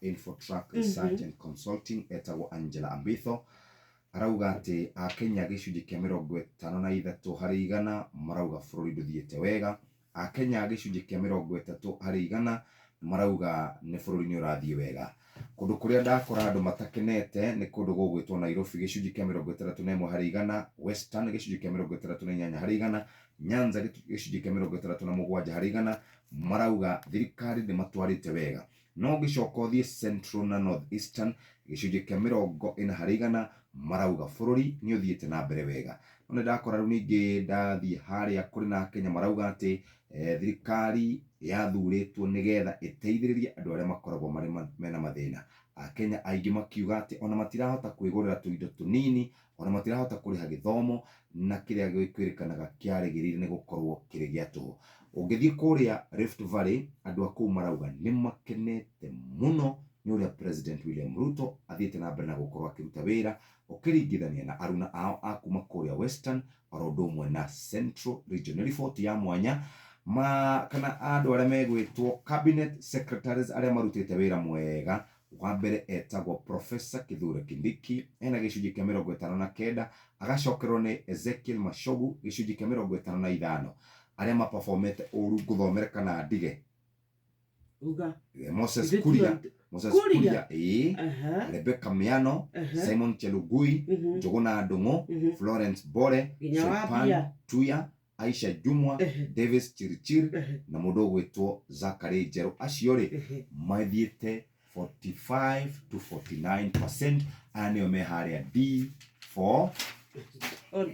Infotrack Research and Consulting etagwo Angela Ambitho arauga atĩ Akenya gĩcunjĩ kĩa 53% marauga bũrũri ndũthiĩte wega. Akenya gĩcunjĩ kĩa 30% marauga nĩ bũrũri nĩ ũrathiĩ wega. Kũndũ kũrĩa ndakora andũ matakenete nĩ kũndũ gũgwĩtwo Nairobi gĩcunjĩ kĩa 61%, Western gĩcunjĩ kĩa 68%, Nyanza gĩcunjĩ kĩa 67% marauga thirikari ndĩmatwarĩte wega. No ũngĩcoka ũthiĩ Central na North Eastern gĩcunjĩ kĩa 40% marauga bũrũri nĩ ũthiĩte na mbere wega. No nĩ ndakora rĩu ningĩ ndathiĩ harĩa kũrĩ na Akenya marauga atĩ thirikari yathurĩtwo nĩgetha ĩteithĩrĩrie andũ arĩa makoragwo marĩ mena mathĩna. Akenya aingĩ makiuga atĩ ona matirahota kwĩgũrĩra tũindo tũnini, ona matirahota kũrĩha gĩthomo na kĩrĩa kwĩrĩkanaga kĩarĩgĩrĩire nĩ gũkorwo kĩrĩ gĩa tũhũ. Ũngĩthiĩ kũrĩa Rift Valley, andũ a kũu marauga nĩ makenete mũno nĩ ũrĩa President William Ruto athiĩte na mbere na gũkorwo akĩruta wĩra ũkĩringithania na aruna ao a kuma kũrĩa Western oro ũndũ ũmwe na Central Region. Nĩ riboti ya mwanya ma kana andũ arĩa megwĩtwo cabinet secretaries arĩa marutĩte wĩra mwega. Wa mbere etagwo Professor Kithure Kindiki ena gĩcunjĩ kĩa 59, agacokerwo nĩ Ezekiel Machogu gĩcunjĩ kĩa 55. Arĩa maperformete ũru ngũthomere kana ndige? Uga. Moses Ithuĩ Kuria, Moses Kuria? Kuria, ĩĩ, Rebecca Miano, Simon Chelugui, Njũgũna Ndung'u, Florence Bore, Nginya Soipan Wambia. Tuya, Aisha Jumwa, Davis Chirchir na mũndũ ũgwĩtwo Zachary Njerũ. Acio rĩ mathiĩte 45 to 49%. Aya nĩo me harĩa D4. O,